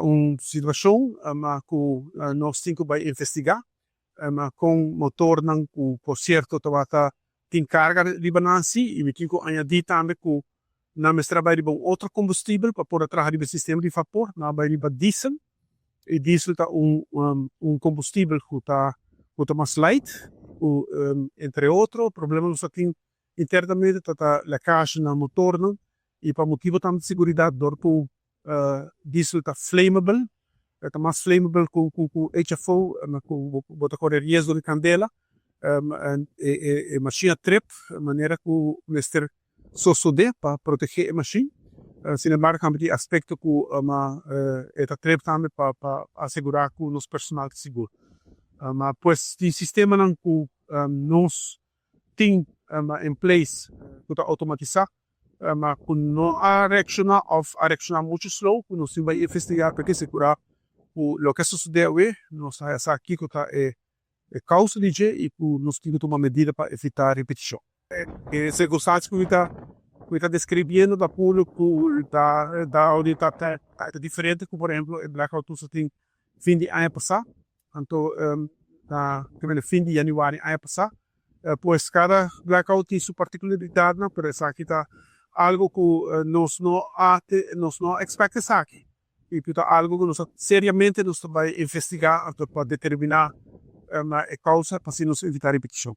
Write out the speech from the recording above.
Un situashon ku nos tin ku bai investigá kon motornan ku, por sierto, tabata tin karga riba nan si, i mi tin ku añadí tambe ku nan mester a bai riba un otro kombustibel pa por a traha riba e sistema di vapor. Nan a bai riba diesel i diesel ta un kombustibel ku ta mas light ku, entre otro problema nos tin internamente, ta lekkage na motornan i pa motibu tambe di seguridat, dor ku diesel ta flammable, ta mas flammable ku HFO, ku bo ta kore riesgo di kandela, e mashin a trip manera ku mester sosodé pa protegé e mashin. Sin embargo, tambe tin aspekto ku e ta trip tambe pa asegurá ku nos personal ta sigur. Ma pues tin sistemanan ku nos tin in place ku ta outomatisá, ma ku no a reakshoná òf a reakshoná muchu slow, ku nos tin bai investigá pa asegurá ku loke a sosodé awe, nos a sa kiko ta e kousa di dje i ku nos tin ku tuma medida pa evitá repetishon. E sirkunstansia ku mi ta deskribiendo ta públiko ku ta ta diferente ku, por ehèmpel, e blackout ku tin fin di aña pasá, anto na fin di yanüari aña pasá. Pues kada blackout tin su partikularidat, pero esaki ta algu ku nos no expect esaki. I ta algu ku nos seriamente nos ta bai investigá pa determiná e kousa pa asina nos evitá repetishon.